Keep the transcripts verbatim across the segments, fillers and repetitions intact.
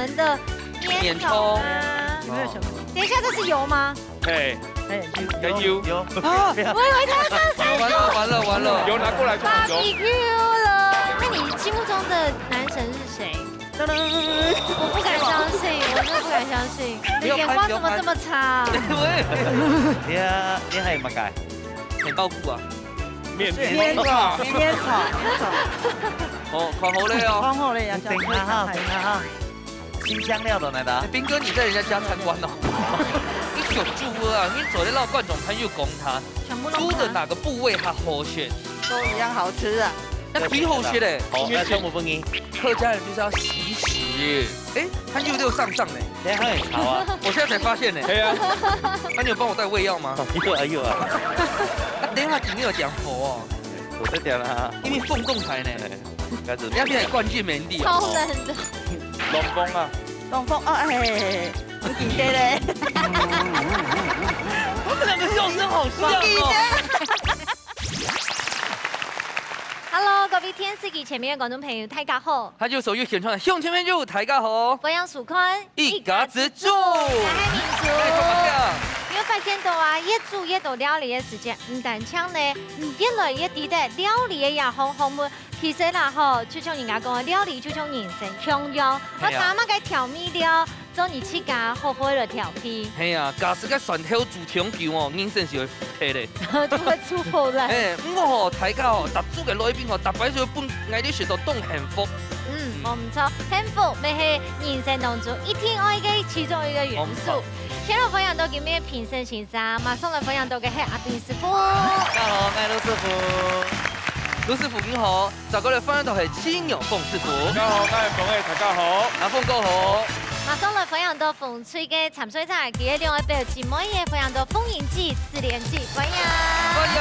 人的面孔啊。面孔。有没有想过？等一下，这是油吗？嘿，哎，有，有，有。有。啊，我以为他要上山。完了，完了，完了。油拿过来就好，油。Barbecue了。那你心目中的男神是谁？噔噔。我不敢相信，我真的不敢相信。你的眼光怎么这么差？不要拍，不要拍。你啊，你还有么个？很高估啊。面面孔，面孔，面孔。哦，看好了哦。看好了呀，等一下哈，等一下哈。新香料都来的啊。哎，斌哥，你在人家家参观哦。你小猪啊，你昨天让观众朋友讲他，全部弄他。猪的哪个部位他好选？都一样好吃啊。那皮好吃嘞。好，那全部分你。客家人就是要惜食。哎，他又溜上上嘞。等一下他很潮啊。我现在才发现呢。对啊。那你有帮我带胃药吗？有啊，有啊。啊，等一下，你有讲佛哦。我在讲啦。因为凤凤台呢。哎，该怎么？要不要冠军没地啊？超冷的。龙凤啊。龙凤，哦，哎，你记得嘞。他们两个笑声好像哦。Hello，各位电视机前面的观众朋友，大家好。还有所有现场的乡亲朋友，大家好。欢迎收看一家之煮。我是明珠。哎，怎么样？你有发现到啊，越煮越多料理个时节，毋單淨呢，你越來越知得料理个這項學問。其實啦吼，就像人家講个，料理就像人生共樣，哎呀。愛打麼个調味料，做你自家好好來調配。係啊，假使个蒜頭煮長久哦，人生就會 係咧。就會出好來。哎，毋過吼，大家吼，逐組个來賓吼，逐擺就分𠊎兜食到當幸福。嗯，無毋著，幸福乜係人生當中一定愛个其中一個元素。無毋著。先來歡迎到今日个評審先生，馬上來歡迎到个係阿斌師傅。大家好，𠊎係盧師傅。盧師傅你好，再過來歡迎到係七牛鳳師傅。大家好，𠊎係鳳仔，大家好。阿鳳哥好。馬上來歡迎到鳳 翠个參賽者，佢个兩位表姊妹也歡迎到鳳英姐、子蓮姐，歡迎。歡迎。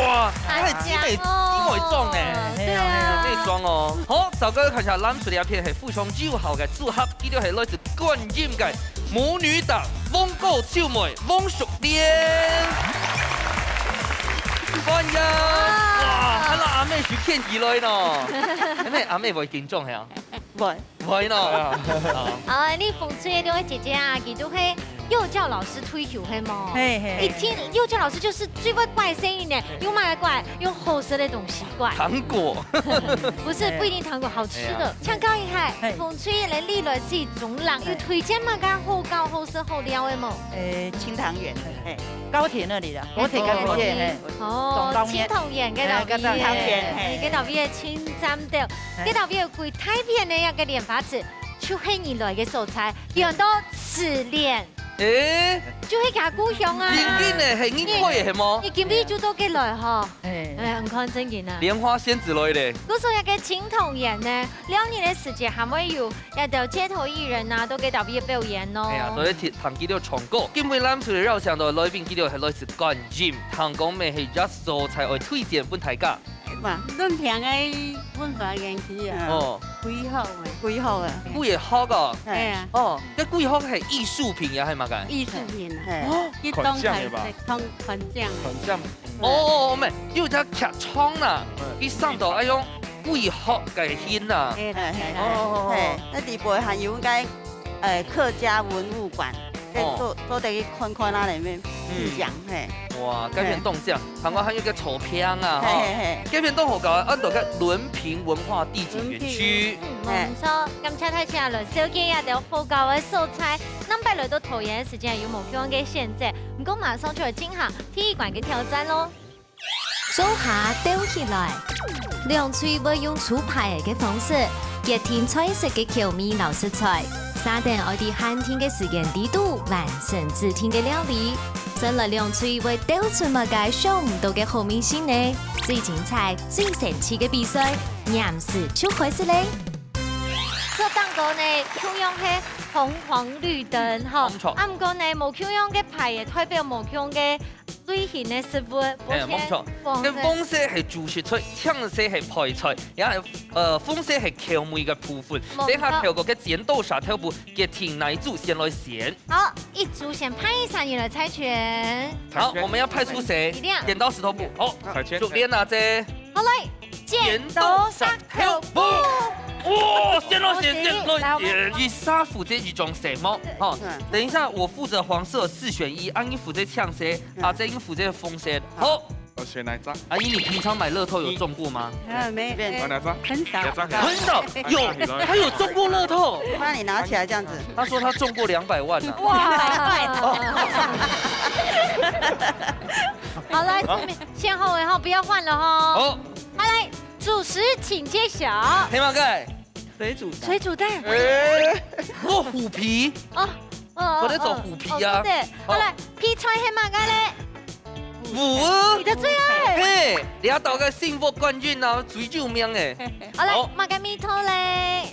哇，你係姊妹，姊妹檔呢。係啊，係啊。姊妹檔哦。好，首先看一下，咱出這片係非常友好个組合，佢兜係來自觀音个母女檔，鳳哥秀妹，翁淑蓮。歡迎。哇，看到阿妹就牽起來咯。阿妹，阿妹會緊張係啊？會。 會咯。啊，你鳳翠个兩位姐姐啊，佢都係幼教老師退休係無？係，係。一聽幼教老師就是最會乖聲音呢，用麼个乖？用好食个東西乖。糖果。不是，係。不一定糖果，好吃的。係啊。請教一下，係。鳳翠个歷來自中冷，係。有推薦麼个好搞、好食、好料个無？呃，清湯圓，係，高鐵那裡的，高鐵高鐵，高鐵。係。哦，中高鐵。清湯圓个老味耶，係，高鐵，係。係，个老味个清湯圓。 係。該搭位个歸大片个一個蓮花池，就係你來个所在，叫做慈蓮。欸。就係佢故鄉啊。正經个，係你開个係無？你今晡日就到該來吼。係。哎，你看正經啊。蓮花仙子來咧。故所這個清湯圓呢，尞日个時節還會有一兜街頭藝人啊，到該搭位表演哦。哎呀，都在聽，聽佢兜唱歌。今晡日咱出來邀請到來賓，佢兜係來自觀音，聽講乜係一所在愛推薦分大家。 嘛，論平个文化園區啊，哦。幾好个。幾好个。幾好个。係啊。哦，該幾好係藝術品呀，還係麼个？藝術品啊。係。哦。去當看相个吧？看，看相个。看相。哦，哦，哦，毋係，有隻劇場啦，嗯。佢上到愛用幾好个形啊。係啦，係啦。哦，哦，哦。係，該裡背還有該 呃，客家文物館，哦。做，做得去看看啊，裡面，嗯。印象，嘿。哇，該片當靚，嘿。還有，還有個草坪啊，吼。嘿，嘿，嘿。該片當好搞啊，安到个崙坪文化地景園區。崙坪。嗯，嘿。無錯，感謝大家來紹介這兜好搞个所在。南北來到桃園个時間有無共樣个選擇？毋過馬上就來進行第一關个挑戰咯。 做下鬥起來。兩隊會用出牌个方式，決定菜色个口味摎食材。續等愛在限定个時間裡肚完成指定个料理。先來兩隊會鬥出麼个想毋到个好味緒呢？最精彩、最神奇个比賽，黏時就開始咧！做蛋糕呢，共樣係紅黃綠燈，吼。無錯。啊，毋過呢，無共樣个牌也代表無共樣个 類型个食物，嘿，無錯。黃色。該黃色係主食材，青色係配菜，也係，呃，紅色係口味个部分。無錯。等下透過个剪刀石頭布，決定哪一組先來選。好，一組先派三人來猜拳。好，猜拳。我們要派出誰？一定。剪刀石頭布。好，猜拳。淑蓮啊姐。好，來，剪刀石頭布。哦，先咯，先，先咯，先，一儕負責一種色目，吼。嗯。等一下，我負責黃色，四選一，啊，你負責青色，嗯。啊，再你負責紅色。好。我選哪一隻？阿姨，你平常買樂透有中過嗎？呃，沒，沒。買哪隻？很少。這隻。很少，有，他有中過樂透。那你拿起來這樣子。他說他中過兩百萬呢。哇！好，來，這邊先後尾吼，不要換了吼。好。好，來，主食請揭曉。黑馬蓋。水煮蛋。水煮蛋。欸。做虎皮。哦，哦，哦，做得做虎皮啊。哦，對，對。哦。好，來，皮菜係麼个咧？ 牛啊！你的最愛。嘿，這兜个幸福冠軍啊，最有名欸。好，來，好。麼个味道咧？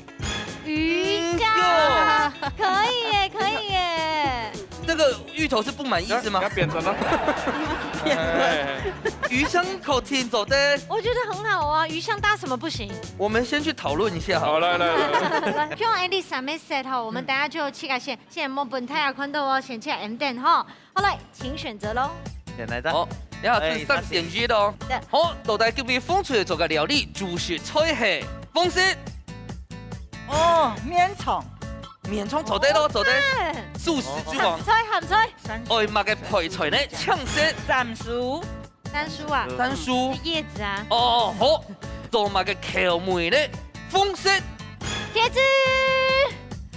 魚香。嗯，對。可以耶，可以耶。這個芋頭是不滿意是嗎？要，要變成了。哎。魚香口挺走的。我覺得很好啊，魚香搭什麼不行？我們先去討論一下好了。好，來，來，來，來。像Andy上面說吼，我們等下就去个先，先莫分大家看到哦，先去M店吼。 好，來，請選擇咯。選哪隻？好，你好，哎，係三選一哦。對。好，到底今晡日紅隊做个料理主食菜係紅色。哦，麵腸。麵腸做得咯，做得。哎。素食之王。鹹菜，鹹菜。愛麼个配菜呢？青色。山蘇。山蘇啊。山蘇。是葉子啊。哦，好。做麼个口味呢？紅色。茄子。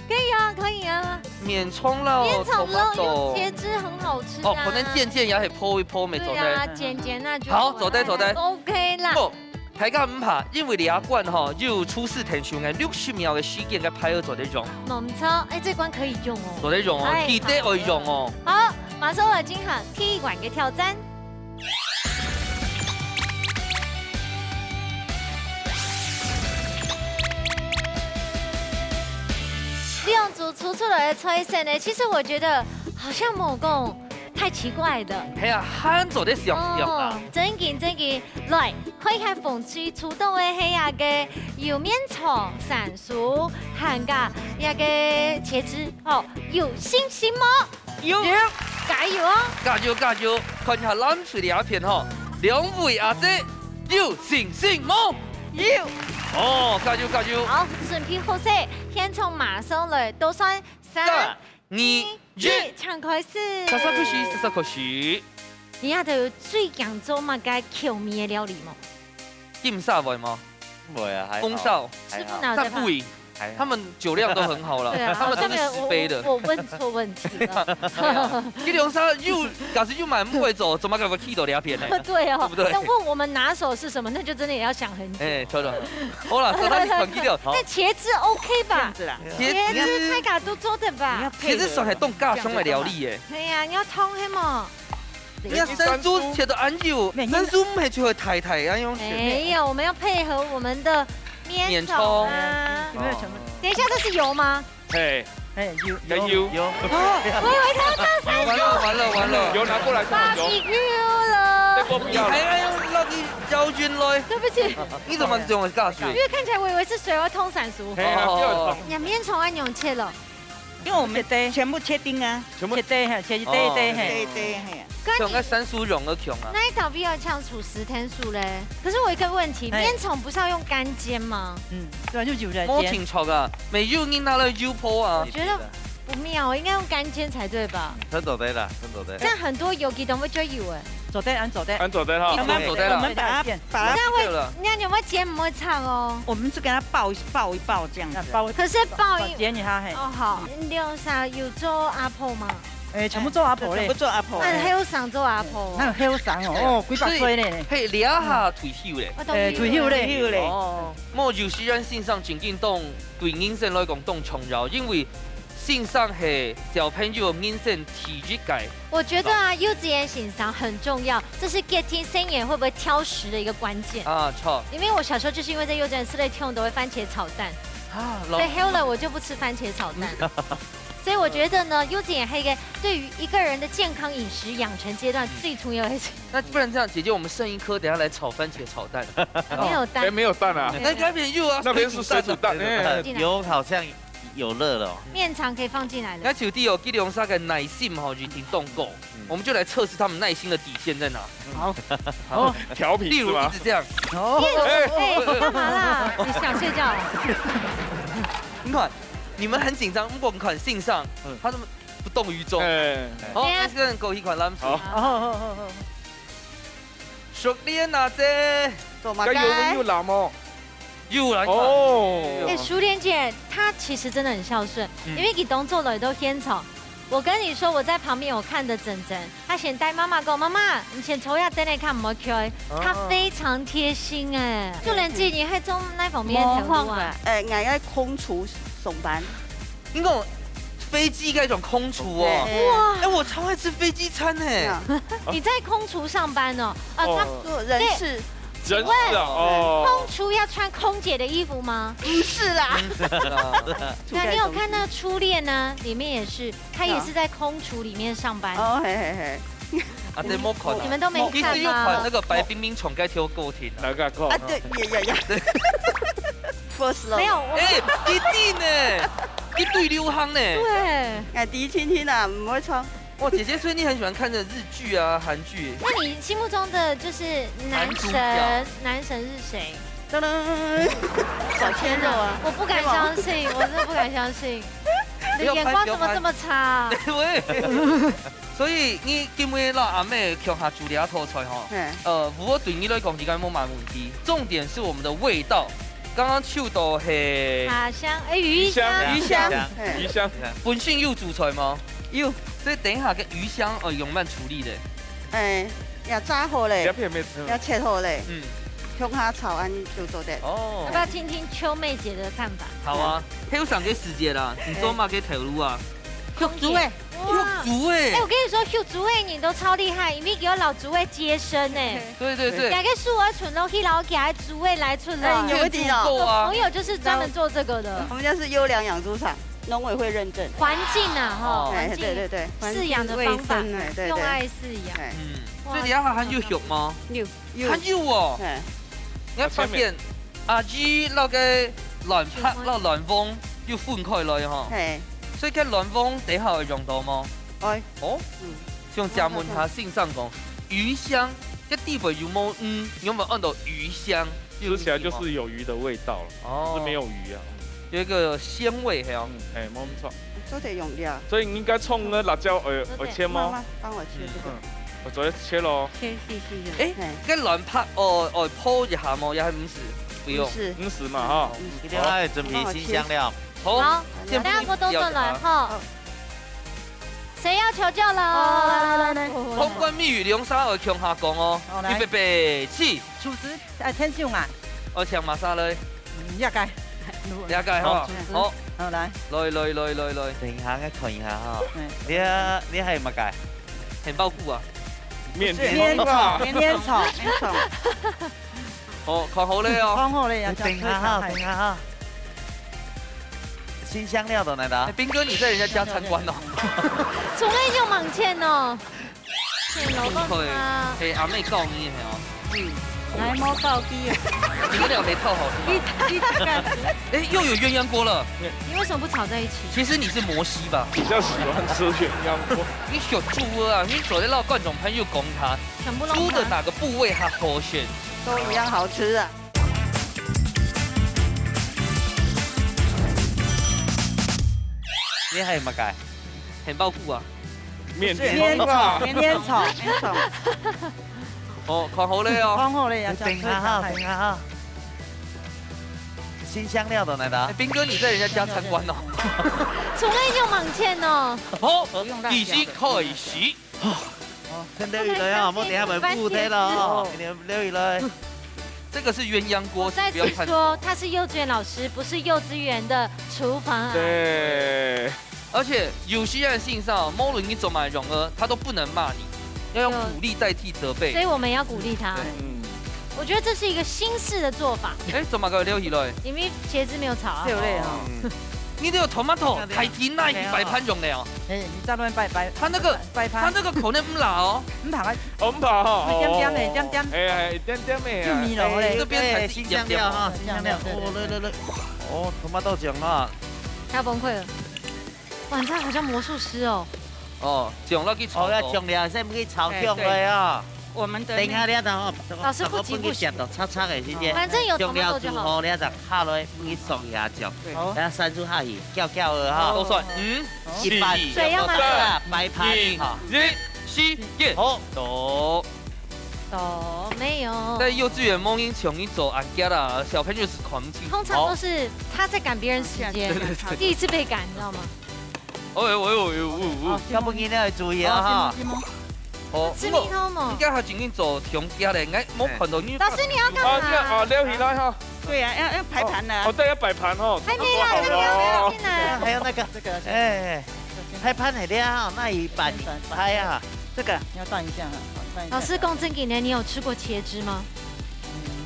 可以啊，可以啊。麵腸咯，麵腸咯，tomato。用茄子很好吃啊。哦，可能煎煎也係烰一烰，沒錯。對啊，煎煎那就好。好，做得，做得。OK啦。不，大家毋怕，因為這關吼，有廚師𢯭手个六十秒个時間个牌仔做得用。無錯，哎，這關可以用哦。做得用哦，哎，記得愛用哦。好，馬上來進行第一關个挑戰。 兩組出出來个菜色呢，其實我覺得好像無講太奇怪的。係啊，還做得想想啊。哦，正經，正經，來，看一下紅隊出到个係啊个有麵腸、山蘇，還加一个茄子，哦，有信心無？ 有。有。加油哦。加油，加油！看一下藍隊這片吼，兩位阿姊有信心無？有。哦，加油，加油！好，準備好勢，現場馬上來倒算，三、三、二、二、一，一。請開始。煞煞開始，煞煞開始。你這兜最驚做麼个口味个料理無？金沙會無？ 會啊，還好。紅燒、還好。師傅腦袋吧。三杯，還好。他們酒量都很好了，對啊，他們都是十杯的。這個我，我，我問錯問題了。哎呀，你兩儕又，假使又蠻不會走，怎麼可能去到這片呢？對哦，對不對？那問我們拿手是什麼，那就真的也要想很久。哎，對了。好啦，所以你團結掉。好。那茄子OK吧？這樣子啦。茄子，茄子大家都做得吧？你要配合。茄子算係當家常个料理耶。對呀，你愛燙係無？ 你看山豬切到恁幼，山豬毋係就會大大恁樣切。沒有，我們要配合我們的麵腸啊。麵腸。有沒有全部？等一下，這是油嗎？嘿，嘿，有，有，有。有。啊，我以為他要燙山豬。完了，完了，完了。油拿過來，燙油。Barbecue了。這鍋不要了。你還要用落去攪勻來？對不起。你怎麼這種下水？因為看起來我以為是水，我要燙山豬。嘿啊，哦。不要燙。你麵腸愛仰切了？ 因為我們切丁。全部切丁啊。全部切丁，嘿，切一堆一堆，哦。嘿。一堆一堆，嘿。像該山豬蓉个腔啊。那一道必要像廚師𢯭手咧。可是我一個問題，嘿。麵腸不是要用乾煎嗎？嗯，對啊，就有人煎。無定著啊，沒有人拿來油泡啊。我覺得不妙，應該用乾煎才對吧？真做得啦，真做得。這樣很多油佢都會就油欸。做得，恁做得。恁做得哈。恁做得啦。我們把它，把它，這樣會，對了。你看有沒有煎不會燙哦？我們是給它爆一，爆一爆這樣子。爆，可是爆一，爆煎一下，嘿。哦，好。 你兩儕有做阿婆嗎？欸，全部做阿婆咧。全部做阿婆。那後生做阿婆哦。那後生哦，哦，幾百歲咧。所以，嘿，這下退休咧。我懂。欸，退休咧。退休咧。哦。無，有時間先生正經當對人生來講當重要，因為先生係小朋友人生第一個。我覺得啊，幼稚園先生很重要，這是決定細人會不會挑食的一個關鍵。啊，著。因為我小時候就是因為在幼稚園食了忒多的番茄炒蛋。啊，老，所以後來我就不吃番茄炒蛋。 所以我覺得呢，幼稚園還有一個對於一個人的健康飲食養成階段最重要的事情。那不然這樣，姐姐，我們剩一顆，等下來炒番茄炒蛋。沒有蛋。欸，沒有蛋啊。對。那該片又啊，那邊是水煮蛋，水煮蛋。欸。油好像已有热了哦。面肠可以放进来了。該就知哦，佢兩儕个耐心吼，已經當高。我們就來測試他們耐心的底線在哪。好，好，調皮是嗎？例如一直這樣。好。哎，哎，幹嘛啦？你想睡覺哦？你看，你們很緊張，不過你看信上，嗯。他這麼不動於衷。哎。好，對啊。那這個枸杞款藍。好。好，好，好，好。 熟練啊，姐。做麼个？該有，有藍哦。有藍款。哦。哎，淑蓮姐，她其實真的很孝順，嗯。因為佢當做了都獻丑。我跟你說，我在旁邊我看得真真，她先帶媽媽講：「媽媽，你先坐下，等下看我們去。」哦。她非常貼心哎。淑蓮姐，你還做哪方面的頭路啊？模仿的。哎，𠊎愛空廚上班。 你講飛機該種空廚哦。對。哇。哎，我超愛吃飛機餐呢。是啊。你在空廚上班哦？啊，哦。他，做人事。對。人事啊，請問，哦。空廚要穿空姐的衣服嗎？不是啦。嗯，是啊。那你有看那初戀呢？裡面也是，他也是在空廚裡面上班。哦，嘿，嘿，嘿。啊，對，沒看啊。你們都沒看嗎？其實有看那個白冰冰床蓋跳過庭啊。哪個看？啊，對，呀，呀，呀。First love。沒有，我哎，一定呢。 一堆流行呢。對。哎，第一親親啊，毋會錯。哇，姐姐，所以你很喜歡看的日劇啊、韓劇。那你心目中的就是男神，男主角。男神是誰？噔噔，小鮮肉啊。我不敢相信，我真的不敢相信。你的眼光怎麼這麼差？不要拍，不要拍。喂。所以你今日摎阿姆共下煮這道菜吼，嘿。呃，毋過對你來講應該無麼問題。重點是我們的味道。 剛剛唱到係茶香，哎，魚香。魚香。魚香，嘿。魚香。本身有煮菜嗎？有。所以等一下个魚香，呃，用麼个處理个？哎，也炸好咧，這片沒吃。也切好咧，嗯。共下炒，恁樣就做得。哦。要不要聽聽秋妹姐的看法？好啊，還有三個時節啦，你做麼个頭路啊？哎。 畜豬仔。哇。畜豬仔。哎，我跟你說，畜豬仔你都超厲害，因為有老豬仔接生呢。對，對，對。大家樹仔存落去，然後給豬仔來出來。哎，有問題哦。我朋友就是專門做這個的。我們家是優良養豬場，農委會認證。環境啊，吼，哦。環境，哎，對，對，對，飼養的方法，環境衛生啊。哎，對，對。用愛飼養。哎。嗯，哇，所以你還有畜嗎？有。 有。還有哦。嘿。你會發現，阿姨那個卵白摎卵黃又分開來吼。嘿。所以該卵黃等下會用到嗎？會。哦。嗯。想請問下先生講，魚香，該底背有無魚，有無安到魚香？吃起來就是有魚的味道了，哦。可是沒有魚啊。嗯。 有一個鮮味，嘿哦。嗯，嘿，無錯。做得用料。所以你應該創个辣椒，呃，做得。呃，切嗎？媽媽幫我切這個。嗯，我直接切咯。切細細的。哎，嘿。該卵白，哦，哦，泡一下嗎？也還毋使？不用。毋使。毋使嘛，哈。嗯。一定要準備辛香料。好，好，先等下我都轉來，哈。好。誰要求救了？哦，來，來，來，來。通關密語兩儕愛共下講哦。好，來。預備，起。廚師，哎，天秀啊。哦，請麼儕來？嗯，這個。這個哈。好，廚師。好。好，來。來，來，來，來，來。等一下，𠊎看一下哈。嗯。你，你係麼个？杏鮑菇啊。麵條。麵條，麵條。麵條。好，看好咧哦。看好咧，等一下哈，等一下哈。辛香料到哪位啊？哎，斌哥，你在人家家參觀哦。從來就往前哦。 請老公啊。嘿，阿妹告你嘿哦。嗯，來莫告佢啊。你們倆沒套好是嗎？你，你大概是。哎，又有鴛鴦鍋了。你為什麼不炒在一起？其實你是摩西吧？比較喜歡吃鴛鴦鍋。你小豬啊，你走在那觀眾朋友講他，全部都豬的哪個部位他好選？都一樣好吃啊。你還有麼个？杏鮑菇啊。 麵條。麵條，麵條。麵條。哦，看好咧哦。看好咧，等一下哈，等一下哈。辛香料到哪位啊？哎，斌哥，你在人家家參觀哦。從來就往前哦。好，已經開始。哦，先留起來啊，莫等下會烏忒了哦，先留起來。 這個是鴛鴦鍋，我再次說，不要看錯。他是幼稚園老師，不是幼稚園的廚房啊。對。而且有些人性上，無論你做麼个樣，他都不能罵你，要用鼓勵代替責備。所以我們要鼓勵他。對。嗯。我覺得這是一個新式的做法。哎，做麼个留起來？因為茄子沒有炒啊。對不對啊？嗯。你這個tomato，大體哪一擺盤用的哦？哎，你在那邊擺，擺，他那個，擺盤。他那個可能毋辣哦。毋怕啊。哦，毋怕哈。一點點的，哦。一點點。哎，哎，一點點的啊。幼麵咯，哎，這邊才是一點點哦。哎，辛香料哈，辛香料。哦，來，來，來。哦，tomato醬哈。他要崩溃了。哇，你这样好像魔术师哦。哦，醬落去炒哦，要炒。醬料，先去炒香了哦。哎，对。我们的那等一下，你等哦，老师不急不徐。等炒炒个时间，反正有tomato就好。醬料煮好，你等下落去，你送一下酱。对。好。等下三叔下去，攪攪了哈。好。倒算，嗯，好。一半，水要吗？对啊，白盘哈。二、一、四、一。好。倒。 都没有。在幼稚园，無人像你做阿吉啦，小朋友是看不清。通常都是他在赶别人时间，对，对，对。第一次被赶，你知道吗？哎呦，哎呦，哎呦，哎呦，哎呦。小朋友要注意啊，哈。哦，是吗？哦，是吗？哦，吃蜜桃吗？應該還真正做中間咧，哎，無看到你。老師，你要幹嘛？啊，這樣啊，撩起來哈。對啊，要，要排盤了啊。哦，哦，對，要擺盤哦。還沒啦，還沒有，還沒有進來。還有那個，這個，哎，哎。 排盤个了，那一半排啊。這個你要斷一下啊，斷一下。老師，講正經个，你有吃過茄汁嗎？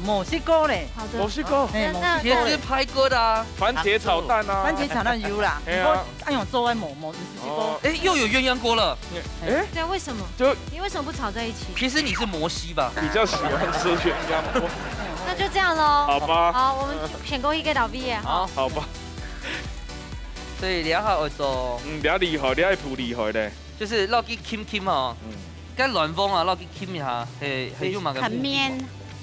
嗯，無食過咧。好的。無食過。哎，那，無食過咧。茄汁排骨啊，番茄炒蛋啊。番茄炒蛋有啦，哎呀。毋過，哎喲，做愛無，無，毋食過。哦。哎，又有鴛鴦鍋了。哎。對啊，為什麼？就你為什麼不炒在一起？其實你是摩西吧？比較喜歡吃鴛鴦鍋。那就這樣咯。好吧。好，我們選過一個倒閉耶。好。好吧。 所以這下愛做，嗯，這厲害，這一步厲害咧。就是落去浸浸哦，嗯。該卵黃啊，落去浸一下，係，係有麼个步驟？很綿。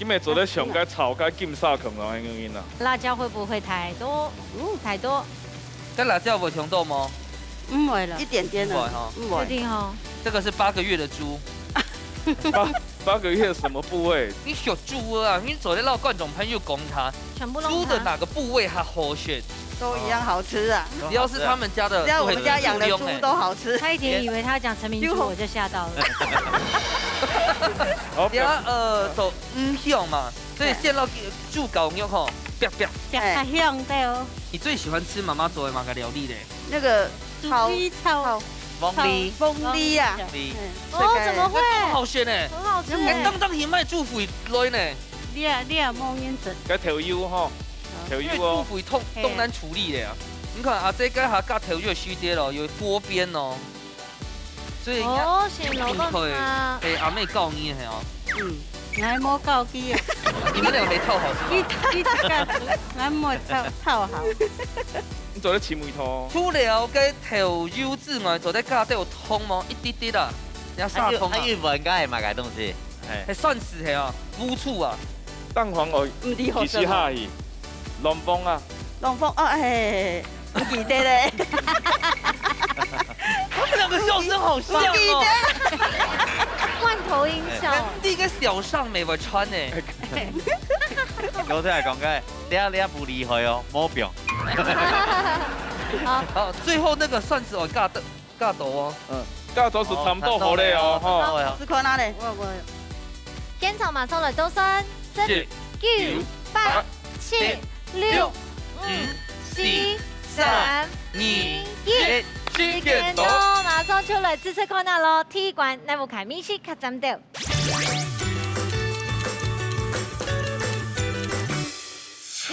今日做得上該炒該金沙孔咯，恁樣啊。辣椒會不會太多？哦，太多。該辣椒會忒多無？毋會啦。一點點而已，毋會哈。毋會。確定哦。這個是八個月的豬。八，八個月什麼部位？你小豬啊，你做得摎觀眾朋友講下，全部攏他。豬的哪個部位較好食？ 都一樣好吃啊。只要是他們家的，只要我們家養的豬都好吃。他一點以為他講陳明珠，我就嚇到了。好，等下，呃，做五香嘛，所以先落去煮高肉吼，啪啪。啪啪香，對哦。你最喜歡吃媽媽做的麼个料理咧？那個炒，豬皮炒，炒，黃梨。黃梨啊。黃梨。嗯，哦，怎麼會？這麼好食呢？很好吃欸。哎，當當去買豬皮來呢。你也，你也無認真。該豆油吼。 豆油哦。因為豬皮當，嘿。當難處理个啊。你看啊，這个還加豆油个時節咯，有鍋邊哦。所以人家，哦，先落落去嘛。你可以，嘿，阿妹教你的哦。嗯，𠊎無教佢啊。你們兩個沒套好是嗎？你，你這個，𠊎無套，套好。你做得試味道哦。除了該豆油之外，做得加點糖無？一滴滴啊，然後撒糖啊。還有，還有一碗該係麼个東西？ 嘿。係蒜絲係啊，烏醋啊。蛋黃哦，毋知好食無？其實下去，卵黃啊。卵黃哦，哎，毋記得咧。他們兩個笑聲好像哦。毋記得。罐頭音效。哎，你个小上美會穿呢。老實來講，該，你啊，你啊，不厲害哦，無用。好。好，最後那個蒜絲我加的 加多哦。嗯，加多是差不多好咧哦，哦，吼。試看下咧。我，我。現場馬上來倒算，十、十、九、九、八、八、七、七、六、六、五、五、四、四、三、三、二、二、一。一。時間到，馬上就來試試看下咯，第一關，來，𠊎看美食客棧到。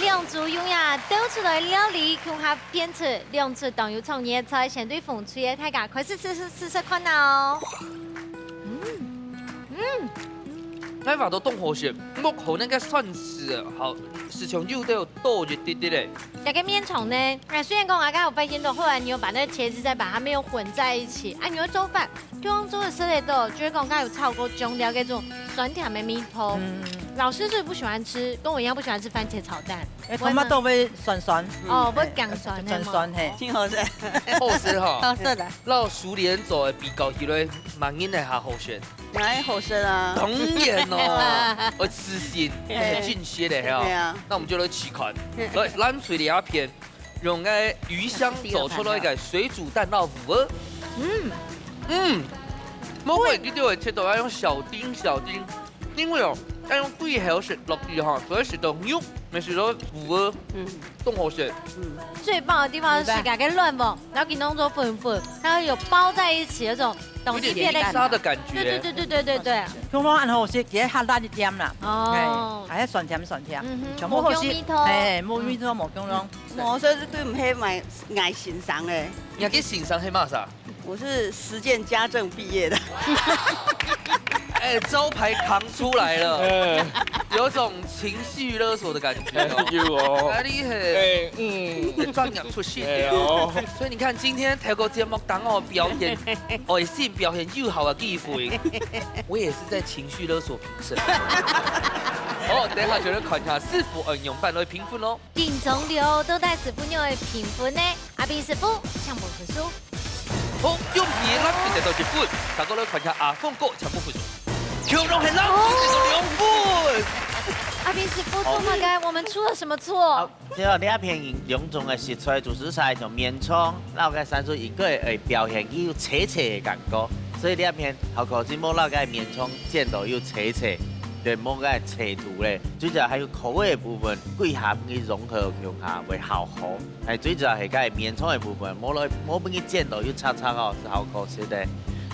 兩組用這兜出來料理，共下變出兩出當有創意个菜，先對紅隊个大家開始試試試試看啊哦。嗯，嗯，𠊎話到當好食，屋下該个蒜絲啊，好，係像有兜多一滴滴咧。這个麵腸呢，哎，雖然講𠊎剛有發現到，後來你有把那个茄子再把它沒有混在一起，啊，你會做飯， 中央桌的色列豆，就係講，剛有炒過中料該種酸甜的味道。嗯。老師是不是不喜歡吃，跟我一樣不喜歡吃番茄炒蛋？哎，tomato會酸酸。哦，會降酸的嘛。酸酸，嘿。真好食。好食哈。好食的。摎淑蓮做个比較起來，麼人个較好食？𠊎好食啊。當然咯，我自信，嘿。盡些的哈。對啊。那我們就來試看。嘿。來，藍水里阿片。 用該魚香做出來个水煮蛋摎芋仔。嗯。嗯，無怪佢兜會切到愛用小丁小丁，因為哦，愛用對口食落去哈，所以食到肉，乜食到芋仔，嗯。當好食。嗯。最棒的地方是，明白。把該卵黃，然後給弄做粉粉，它有包在一起那種，有點東西變得沙的感覺。對對對對對對對。像講恁好食，其實較辣一點啦。哦。哎，還酸甜酸甜，嗯哼，全部好食。無香味道。嘿，無味道，無香咯。 無，所以對毋起，買，𠊎先生咧。你還去先生係麼儕？我是實踐家政畢業的。哎，哎，招牌扛出来了，哎，有种情绪勒索的感觉哦。有哦。哪里很哎，嗯，专业出现哎的哦。哦，所以你看，今天透过节目當中表现，哦，也是表现又好的机会，我也是在情绪勒索评审。哦，等一下就来看一下师傅用仰般来评分咯。緊張了，到底師傅仰會評分呢？阿斌師傅，請分分數。好，恭喜咱得到一分，大家來看一下阿峰哥請分分數。球龙很浪，得到两分。阿斌師傅，做麼个？我們出了什麼錯？只要這片用中个食材，主食材像麵腸，摎个山水應該會表現佢有脆脆个感覺，所以這片效果真無摎个麵腸煎到有脆脆，對，無个脆度咧。主要還有口味个部分，歸下分佢融合共下會較好。哎，最主要係該麵腸个部分，無來無分佢煎到有脆脆哦，係好可惜个。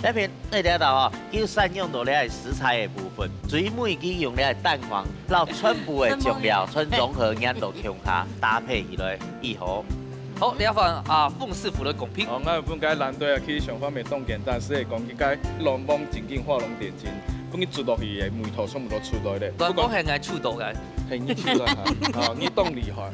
這片 你這道哦，佢有善用到這个食材个部分，最尾佢用這个蛋黃，摎全部个醬料全融合，研到共下，搭配起來，以後。好，這下換阿峰師傅來公平。哦，𠊎本該藍隊啊，其實想法無當簡單，係會講應該卵黃正經畫龍點睛，分佢煮落去个味道全部都出來咧。卵黃係𠊎出到个，係你出來哈，啊，你當厲害。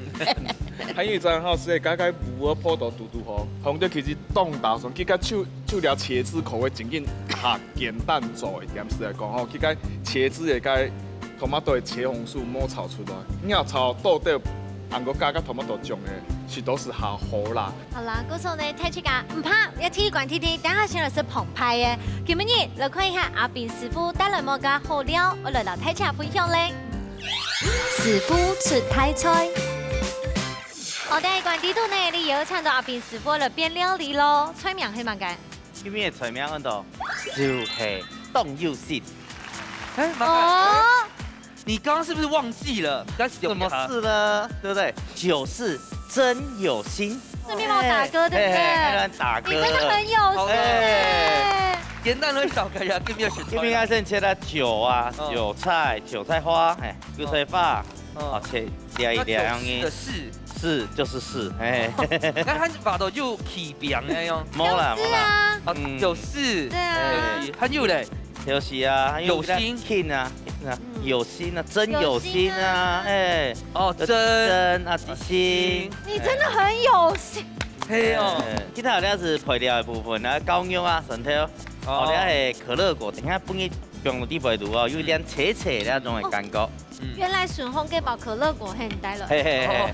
還有一張吼，係會加加烏烏泡到嘟嘟吼，紅的其實當打爽，佢个就就了茄子口味正經較簡單做一點，係來講吼，佢个茄子个該 tomato个茄紅素無炒出來，你要炒豆豆，還過加个tomato醬个，是都係好好啦。好啦，故所呢，大自家毋怕，要第一關定定，等下先來食澎湃个。今晡日來看一下阿斌師傅帶來麼个好料，愛來摎大自家分享咧。師傅出大菜。好，第一關底肚呢，你邀請到阿斌師傅來變料理咯，菜名係麼个？今日个菜名安到，就係當有心。哎，麻烦。哦，你刚刚是不是忘记了？但是有什么事呢？对不对？酒是真有心。顺便帮我打歌，对不对？嘿嘿，那边打歌。你真的很有心好哎。简单的小歌呀，这边有写出来。这边应该先切了韭啊，嗯韭菜、韭菜花，哎，韭菜花，嗯哦，切切一点，那就是是，是就是是，哎，那他把头就起饼那样。没啦没啦，就是啊，啊，嗯就是。对啊哎，还有嘞，就是啊，还有有心，kin 啊，kin 啊嗯有心啊，真有心啊，哎，哦，有真真啊，心，你真的很有心。黑哦。哎，今天这是配料的部分，那膏药啊，蒜头，哦，哦那个可乐果，等一下分你用到底背肚哦，有一点脆脆那种的感觉。嗯原来顺丰给包可乐果很带了。嘿嘿嘿，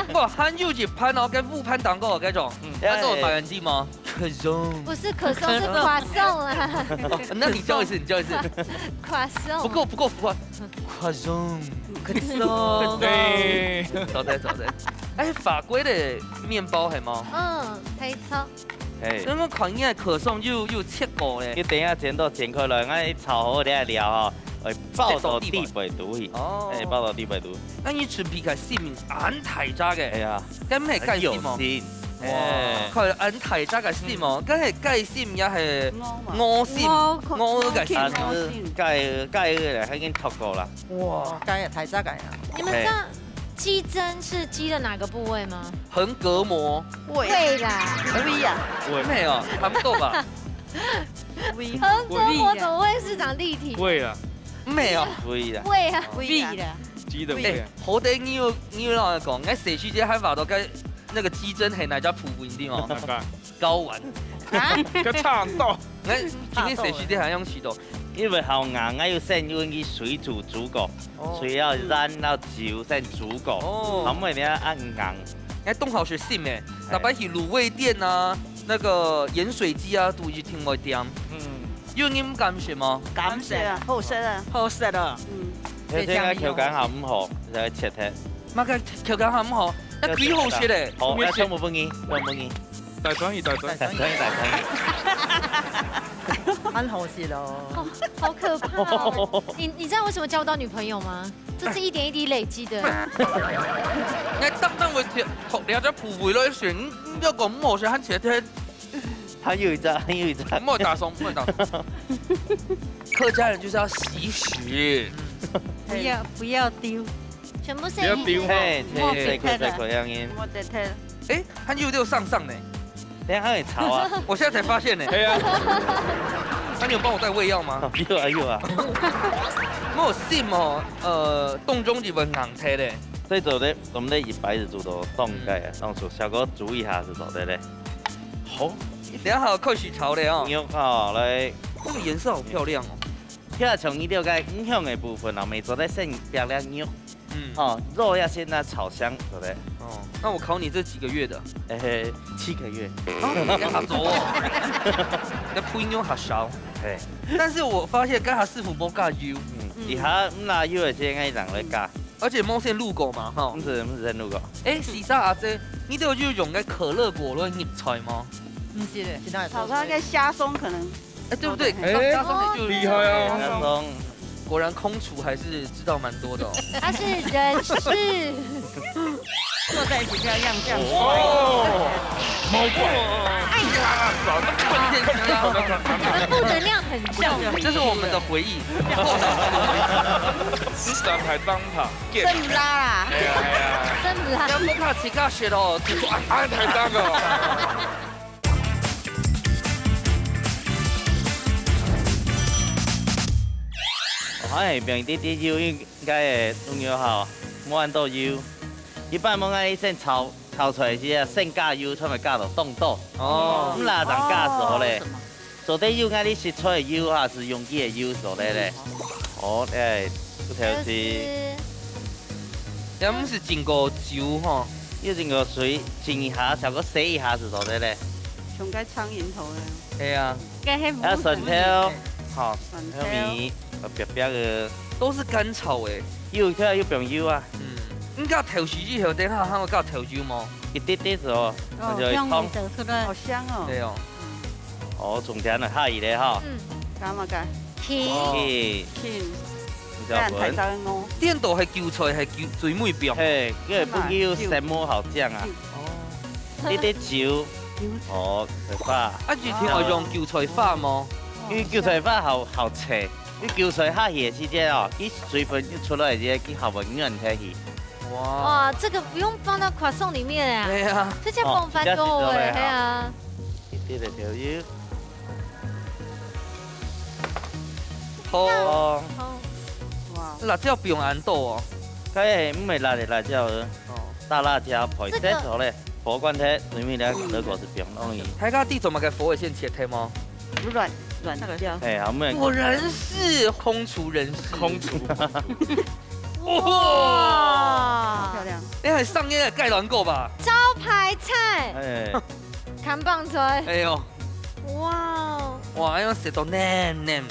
不过还有一盘哦，跟副盘当中那种，嗯，哎他做白人地吗？可颂。不是可颂，是croissant啦。哦，那你教一次，你教一次。croissant。不够不够浮夸，可颂。可颂。对，走在走在。哎，法国的面包还吗？嗯，没错。哎，刚刚看见可颂又又切过嘞。你等一下剪到剪开来，俺一炒好了料哈，哎，爆到底背肚去，哦哎，爆到底背肚。那你准备个心安太炸个，哎呀，跟没盖很有心哦。心，哇哎，，看安太炸个心哦，跟系盖心也系我嘛我心，我我个心。但是盖盖个还给你透过了。哇，该也太炸该啊！你们知道鸡胗是鸡的哪个部位吗？横膈膜，喂胃啦，喂呀，没有，差不多吧？喂横膈膜怎么会是长立体？喂啊，没有。可以的。胃啊，喂呀胃啦。鸡的喂哎，好得你有你有让我讲，哎，谁去接还法都该那个鸡胗很哪家普福一定哦，那个，睾丸。啊，个差到，哎，今天谁去接还用洗头？因为好硬，俺有先用个水煮煮过，哦水要燃到酒先煮过，哦好，没得啊硬。哎，东好学信哎，哪怕去卤味店啊，那个盐水鸡啊，都一定会点。嗯，有人敢学吗？感谢啊，好食啊，好食啊，嗯，而且个口感好唔好，再切切。那个口感好不好？那几好学嘞。好，那全部分你，全部分你，大专一大专，再等一，再等一。蛮好食咯。好可怕哦！你你知道为什么交不到女朋友吗？这是一点一滴累积的。哎，当当我切，好，了解普惠了，选，你不要讲不好学，还切切，还有一张，还有一张。不好打松，不好打松。客家人就是要惜食。不要不要丢，全部是不要丢哈。嘿，莫这个这个样音。我得听。哎，他又又上上呢，等一下还有吵啊。我现在才发现呢。哎呀，那你有幫我帶胃藥嗎？有啊，有啊。無食無，呃，當中就會硬忒咧。最早咧，我們咧一擺就煮到當該啊，當初效果煮一下就做得咧。好，等一下好開始炒咧哦。牛好來，這個顏色好漂亮哦。這個像你了解五香个部分哦，每做得先煸粒牛。 嗯。哦，肉要先拿炒香，對不對？哦，那我考你這幾個月的？欸，七個月。啊，你還較早哦。你的配料較少。嘿。但是我發現剛才師傅無加油。嗯，嗯。以下毋拿油个時間，愛人來加。而且無先滷過嘛，吼。毋係，毋係先滷過。欸，西沙阿姐，你都有用該可樂果來入菜嗎？毋係咧，其他的炒出來个蝦鬆可能 哎，對不對？欸，剛剛上面就有厲害哦。剛剛果然空廚還是知道蠻多的哦。他是人事。坐在一起這樣，這樣，這樣。哦，My God！哎呀，他負能量很重。這是我們的回憶。Sister大膽拍，真毋啦啦。哎呀，哎呀。真毋啦。要不怕自家學哦，就說，啊，啊，大膽哦。 哦，哎，放一滴滴油，應該會弄油好，無恁多油。一般我愛先炒，炒出來時啊，先加油，才會加到當多。哦。毋啦，正加時候咧，哦。做得油，𠊎哩食菜个油哈，係用佢个油做得咧。哦，哎，不挑剔。也毋係浸過酒吼。又浸過水，浸一下，炒過洗一下就做得咧。像該蒼蠅頭咧。係啊。 該係啊，蒜頭，吼，蒜頭。還有米，呃，煸煸个。都是乾炒欸。有，佢有放油啊。嗯，你加豆豉以後，等下還會加豆油無？一滴滴仔哦，哦，那就會燙。香味走出來。好香哦。對哦。哦，重點了，下雨了哈。嗯。加麼个？芡。哦。芡。芡。你知道不？哎，大家都。顛倒係韭菜，係韭，最尾放。嘿，因為不久有什麼好醬啊。嗯。哦。一滴酒。 哦，菜花。啊，一定愛用韭菜花無？因為韭菜花好，好切，因為韭菜下去个時節哦，佢水分一出來个時節，佢好會軟下去。哇。哇，這個不用放到croissant裡面啊。對啊。這下放飯都會，哦，比較緊就會好。嘿啊。一滴个調油。好。哦。好。哇。辣椒不用恁多哦。該係毋係辣个辣椒哦。 哦。大辣椒，配這個。得好咧，火關忒，因為咧，德國係比較容易。大家知做麼个火會先切忒無？軟，軟掉。哎，好，我們果然是空廚人士。空廚。哇！漂亮。你還上夜蓋卵糕吧？招牌菜。哎。看棒槌。哎呦。哇哦。哇，要食到嫩嫩。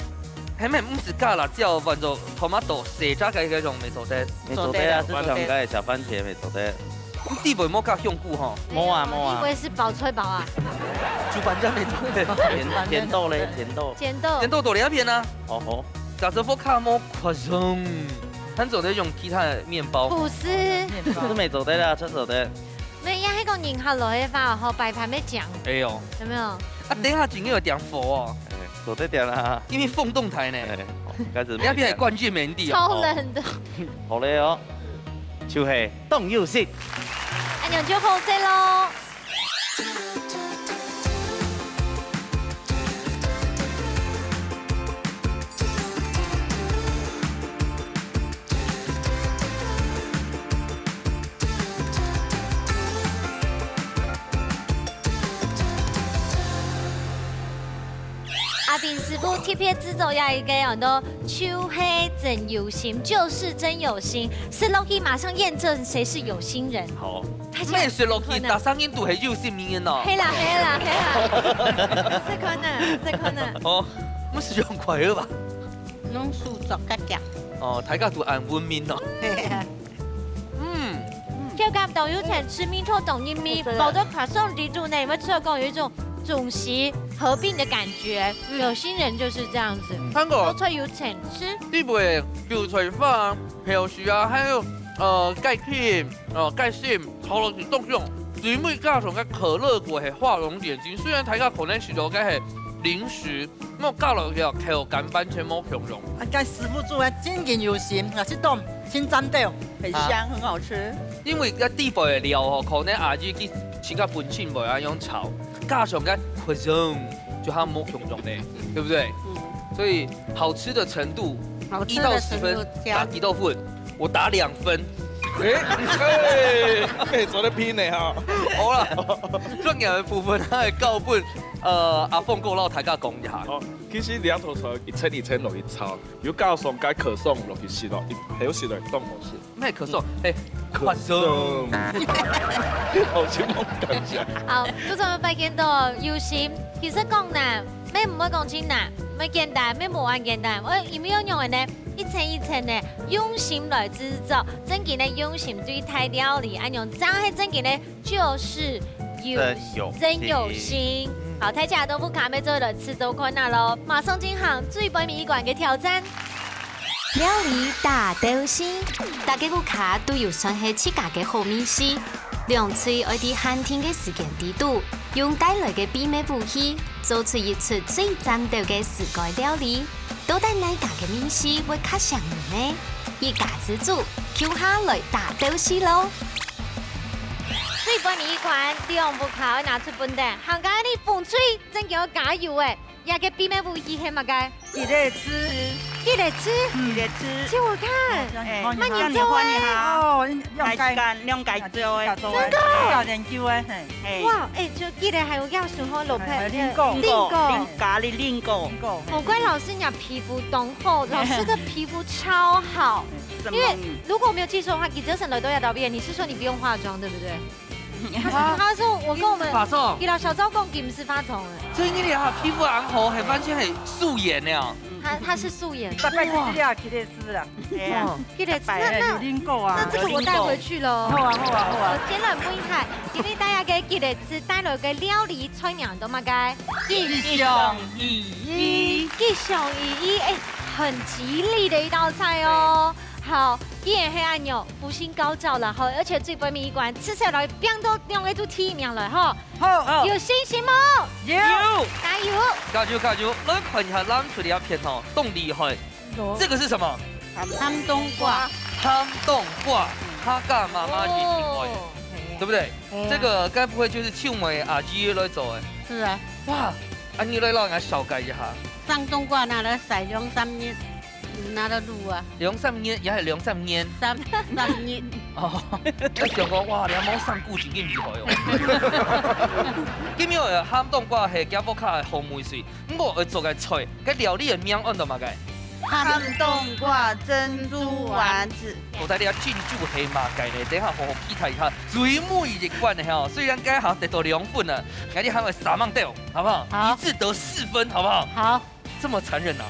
還沒，毋係加辣椒，換做tomato，洗炸个該種乜做得。乜做得啊，做得啊。這像該小番茄乜做得。 你底背無加香菇吼？無啊，無啊。以為是包菜包啊。煮飯仔乜做得。甜，甜豆咧，甜豆。甜豆。甜豆都兩片啊。哦吼。假設屋下無croissant，還做得用其他个麵包。吐司。吐司乜做得啦，真做得。沒有，要那個人客來个話，吼，擺盤乜講。哎呦。有沒有？啊，等一下緊要點火哦。哎，做得點啦。因為風動台呢。哎，開始。你那片還關鍵沒地哦。超冷的。好咧哦。 就係當有心。恁樣就好勢咯。阿炳師傅特別製作這一個安到 就係真有心，就是真有心。食落去馬上驗證誰是有心人。好。大家，乜食落去，可能。逐儕人都係有心人哦。係啦，係啦，係啦。係可能，係可能。哦，毋係用筷仔吧？用手作个夾。哦，大家都恁文明哦。係啊。 嗯。口感當有層次，味道當入味，我知道。包到croissant裡肚呢，你會吃到講有一種中西合併的感覺。嗯。有心人就是這樣子，嗯。看過。包出來有層次。裡背韭菜花、豆豉啊，還有，呃，雞胿，呃，雞心，炒落去當香。最尾加上个可樂果係畫龍點睛，雖然大家可能食到个係零食， 莫加落去哦，口感完全無共樣。啊，該師傅煮个真經有心，也係當真讚的。很香，啊。很好吃。因為該底背个料吼，可能阿姨佢自家本身會恁樣炒，加上該croissant就較無共樣呢，對不對？嗯。所以好吃的程度，好吃的程度一到十分，加打幾多分？我打兩分。欸，欸，欸，做得拼的哈。好啦，專業的部分，還係交分，呃，阿鳳哥摎大家講一下。哦，其實這道菜一層一層落去炒，有加上該可頌落去食咯，一，還有食落當好食。 咩可頌？欸，可頌。好，就這麼感謝。好，就這麼拜見到有心。其實講難，乜毋會講真難，乜簡單，乜無恁簡單。我，因為愛仰般呢？一層一層呢，用心來製作，正經个用心對待料理，恁樣正係正經个，就是有，真有心。真有心。嗯。好，大家都不卡，乜做得試做看啊咯。馬上進行最尾一關个挑戰。 料理大鬥西，大家屋下都有算係自家个好味緒。兩隊愛在限定个時間裡肚，用帶來个秘密武器，做出一出最讚鬥个自家料理。到底哪家个味緒會較餳人呢？一家之煮，共下來大鬥西咯！最尾一關，兩屋下愛拿出本等，行家你紅隊正經愛加油欸！ 這个秘密武器係麼个？吉列滋。吉列滋？嗯。吉列滋。借我看。哦，這樣你，欸，換你，換你，換你哈。哦，要改。還係講兩改做的。真的？要研究的，嘿。嘿。哇，欸，就吉列還有要想好落配。還有蘋果。蘋果。蘋果。加了蘋果。蘋果，嘿。難怪老師你的皮膚當好，老師的皮膚超好。嗯，因為如果我沒有記錯的話，吉列滋來到這邊，你是說你不用化妝，對不對？ 他是，他說我跟我們，你是化妝？伊摎小昭講，佢毋係化妝的。所以你倈哈皮膚恁好，還完全係素顏呢。他，他是素顏。大概就是這樣，吉列滋啦。哎呀，哇。吉列滋，那，那，有蘋果啊。那這個我帶回去了。好啊，好啊，好啊。我先來問一下，因為大家个吉列滋帶來个料理菜名都麼个？一心一意。一心一意，哎，很吉利的一道菜哦。好，既然係恁樣， 福星高照了吼，而且最尾一關，吃起來變到兩个都第一名了吼。好。有信心無？有。加油！加油，加油！來看一下藍隊這片吼，當厲害。有。這個是什麼？鹹冬瓜。鹹冬瓜，客家媽媽一定會，哦。對不對？哎呀。這個該不會就是秀美阿姨來做的？是啊。哇，啊，你來讓人家紹介一下。鹹冬瓜拿來曬兩三日。 拿來滷啊。兩三日，也係兩三年。三，三日。哦，𠊎想講，哇，你還無上顧景更厲害哦。今日个鹹冬瓜係佢屋下个好味緒，毋過愛做个菜，該料理个名安到麼个？鹹冬瓜珍珠丸子。到底這个珍珠係麼个呢？等一下好好期待一下最尾一關个吼。雖然該下得到兩分了，𠊎等還會三棒掉，好不好？好。一致得四分，好不好？好。 這麼殘忍啊！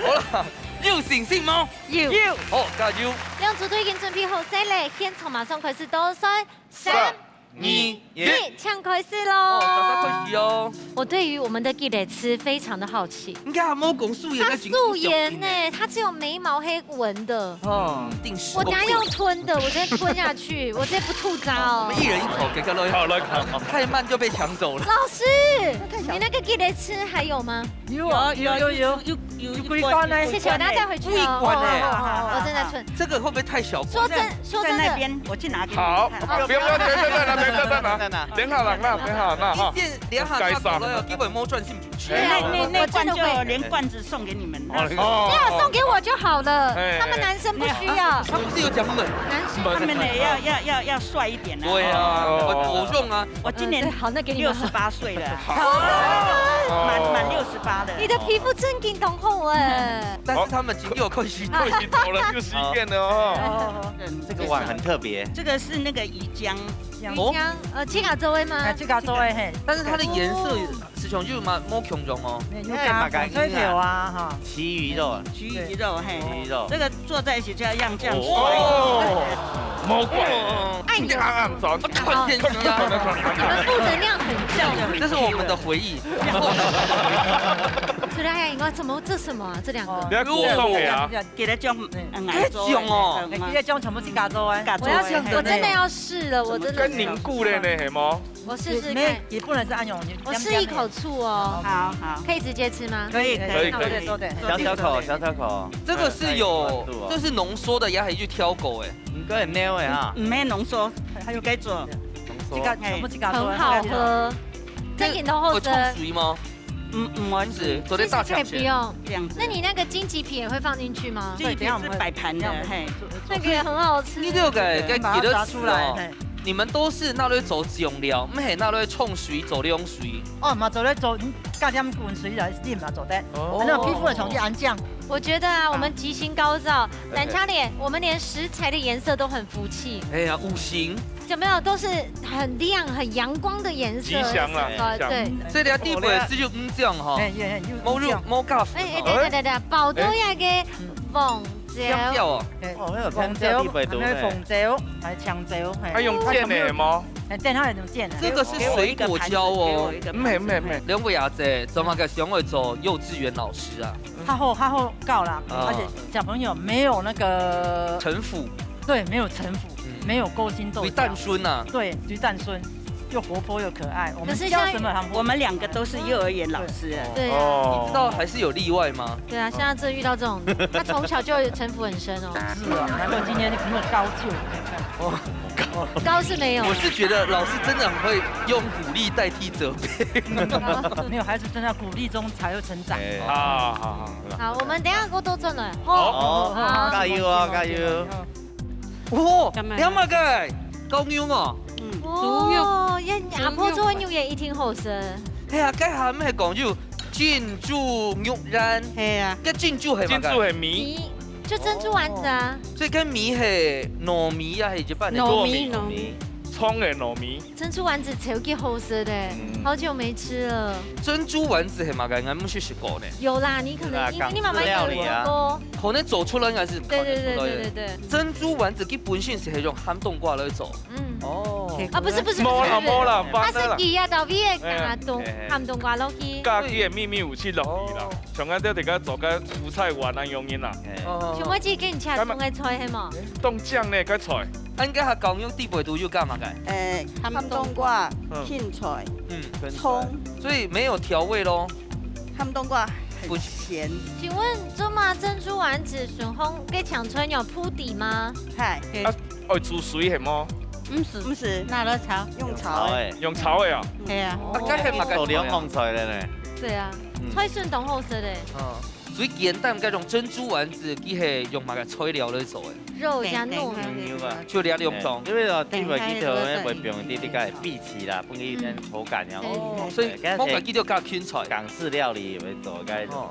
好了，有信心嗎？有。有。好，加油！兩組都已經準備好勢了，現場馬上開始倒算，三、二、一，請開始囉！哦，大家開始哦！我對於我們的吉列滋非常的好奇。應該還無講素顏，他素顏呢，他只有眉毛黑紋的。 哦，定時。我等下用吞的，我直接吞下去，我直接不吐糟。我們一人一口，給個樂。好，來看。太慢就被搶走了。老師，你那個吉列滋還有嗎？有啊，有，有，有，有，有，有幾罐呢？謝謝，我等下帶回去哦。有一罐呢。好，好，好，好。我正在吞。這個會不會太小罐？說真，說真的。在那邊，我去拿給你們看。好，不用，不用，不用，不用，不用，不用，不用。等下啦，等下啦，哈。一件，等下下口了，基本沒賺錢。 那，那，那罐就連罐子送給你們。哦，你要送給我就好了，哎，他們男生不需要。他不是有講他們？男生。他們呢，要，要，要，要帥一點啊。對啊，哦。我，我用啊。我今年，嗯，對，好，那給你們。六十八歲了啊。好。滿，滿六十八了。你的皮膚真緊當好欸。但是他們今天有開始，開始走了，又是一遍了哦。哦。這個碗很特別。這個是那個魚漿。魚漿，呃，自家做的嗎？哎，自家做的，嘿。但是它的顏色 師兄就嘛，無共樣哦。有加紅菜頭啊，哈。旗魚肉啊。旗魚肉，嘿。旗魚肉。這個做在一起就要樣樣帥。哦，魔鬼。愛你。你看，看，看。你們負能量很重。這是我們的回憶。出來呀，你看怎麼，這什麼啊？這兩個。哦。你要給我送給啊。給他種，嗯，哎，種哦。嗯，哎，給他種全部自家做的。自家做的，我要，嘿。我真的要試了，我真的。跟凝固的呢，嘿嗎？ 我試試看。沒，也不能是按鈕，你我試一口醋哦。好，好。可以直接吃嗎？可以，可以，可以，那我可以。小小口，小小口。這個是有，呃，有溫度哦。這是濃縮的，也還有挑口哎。嗯，對，沒有哎啊。嗯，沒濃縮，還有該做。濃縮。這個全部自家做的。很好喝。這，這飲到後生。有沖水嗎？嗯，嗯，丸子，做得大抢钱。其实可以不用。这样子。那你那个荆棘皮也会放进去吗？荆棘皮是摆盘的，对，等一下我们会，嘿。那个也很好吃。你这个，把它拿出来，给，给的吃哦。嘿。你们都是拿来做酱料，毋係拿来冲水做涼水。哦，嘛做得做，嗯，加点滾水來啉嘛做得。哦。那種皮膚的衝擊很強。我觉得啊，我们吉星高照， 蓝枪脸，我们连食材的颜色都很福气。哎呀，五行。有没有？都是很亮、很阳光的颜色。吉祥啦，哦，吉祥。对。所以你看底背个色就毋一樣吼。哎，也，也，有，無，有，無咖啡。哎，哎，等，等，等，等，寶刀那个黃椒。香蕉哦。哎，哦，那有香蕉，香蕉底背肚呢。還有紅椒，還有青椒，嘿。啊，用煎的無？哎，煎，它有用煎的。這個是水果椒哦。給我一個盤子，給我一個盤子。毋係，毋係，毋係。兩位阿姐，做麼个想愛做幼稚園老師啊？ 較好，較好教啦，啊。而且小朋友沒有那個城府。對，沒有城府，嗯。沒有勾心鬥角。最單純啊。對，最單純，又活潑又可愛。我們教什麼很活潑。可是像我們兩個都是幼兒園老師啊。對啊。哦。你知道還是有例外嗎？對啊，現在真的遇到這種，他從小就城府很深哦。是啊，難怪今天沒有高就。哦。 高是沒有。我是覺得老師真的很會用鼓勵代替責備。沒有，孩子真的要鼓勵中才會成長。哎。好，好，好，好。好，我們等一下過多轉來。好。哦，好，好，加油哦，加油。哦，幹嘛？你看嘛，該高牛哦。嗯。哦，呀，阿婆做个牛也一定好食。係啊，該下面係講究珍珠肉圓。係啊。該珍珠係麼个？珍珠係米。米。 就珍珠丸子啊。哦。所以該米係糯米啊，還係一般个糯米，糯米。糯米，蔥个糯米。珍珠丸子超級好食的，嗯。好久沒吃了。珍珠丸子係麼个？𠊎毋識食過呢。有啦，你可能，有啦，因為你媽媽有做過。港式料理啊。可能做出來應該係，對，對，對，可能做出來的。對，對，對。珍珠丸子佢本身係用鹹冬瓜來做。 嗯。哦。啊，不是，不是，不是，無啦，不是。無啦，它是佢啊，到尾个加冬，哎呀。鹹冬瓜落去。加佢个秘密武器落去啦。哦。像𠊎兜自家做个福菜丸啊，用个啦。哎。哦。像我自己給你切冬个菜，係無？當靚呢，該菜。啊，應該還講用底背肚有加麼个？呃，鹹冬瓜、嗯。芹菜、嗯。蔥。所以沒有調味咯。鹹冬瓜很鹹。不是。請問做麼珍珠丸子順風，該青菜有鋪底嗎？係。啊， 愛煮水係無？毋使，毋使，拿來炒。用炒个。用炒个。用炒个啊？係啊。哦，啊，該係麼个菜啊？做涼風菜了呢。對啊，嗯。菜筍當好食个。哦，最簡單該種珍珠丸子，佢係用麼个材料來做个？肉加糯米。牛肉啊。就這兩種。哎，因為哦，因為佢頭那會放啲，啲个荸薺啦，分佢一點口感，然後，嗯。哦，所以，哎，該係無怪佢就加芹菜。港式料理會做該種。哦。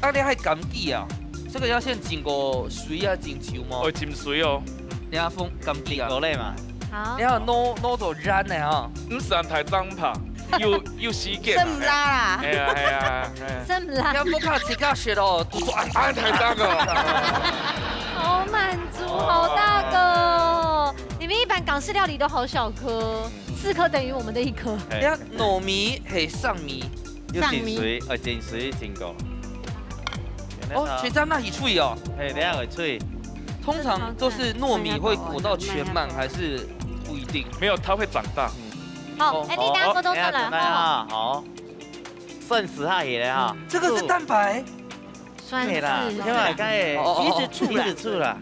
啊，你還柑桔啊？這個要先浸過水啊，浸酒無？哦，浸水哦。 你看風柑桔啊。蘋果類嘛。好。你看，拿，拿做圓个哈。毋使恁大張拍，有，有時間啊。算毋啦啦。係啊，係啊，係啊。算毋啦。你看，不怕自家食哦。我說，哎，哎，太大个。好滿足，好大个哦。你們一般港式料理都好小顆，四顆等於我們的一顆。哎。你看，糯米係生米。 有浸水，上面。哦，浸水浸過。哦，全部拿去炊哦。嘿，等下會炊。通常都是糯米會裹到全滿，還是不一定？沒有，它會長大。嗯。好，哦，哎，你等下過冬再來，哦，等下轉來啊，好。算死下去了哈。這個是蛋白？ 算是。對啦，因為該哦，哦，哦。魚子醋啦。魚子醋啦。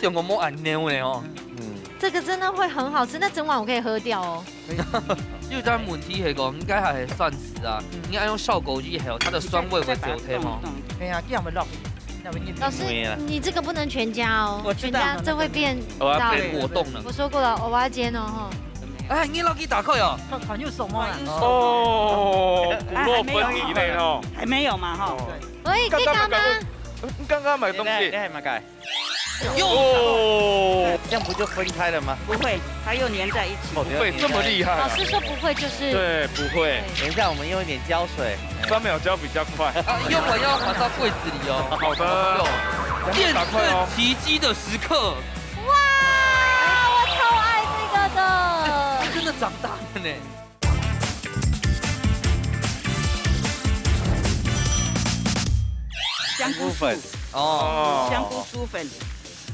想講無恁樣呢哦。嗯。這個真的會很好吃，那整碗我可以喝掉哦。有一個問題係講，應該還係算死啊，嗯。應該用效果以後，它的酸味會走忒嗎？對啊，這樣會落，那會入去。老師，對啊。你這個不能全加哦，我知道。全加這會變燥。我要變果凍了。我說過了，蚵仔煎哦，吼。哎，你落去打開哦。看，看有什麼啊？哦，哎，還沒有。 還沒有嘛，哈。哦。喂，剛剛可以講嗎？買東西。你，你，你買東西。你，你買个？哦。這樣不就分開了嗎？不會，它又黏在一起。哦，不會，這麼厲害啊。老師說不會就是對，不會。對。等一下，我們用一點膠水。三秒膠比較快。啊，用完要放到櫃子裡哦。好的。見證奇蹟的時刻。哇，我超愛這個的。它真的長大了呢。 香菇粉。哦。香菇酥粉。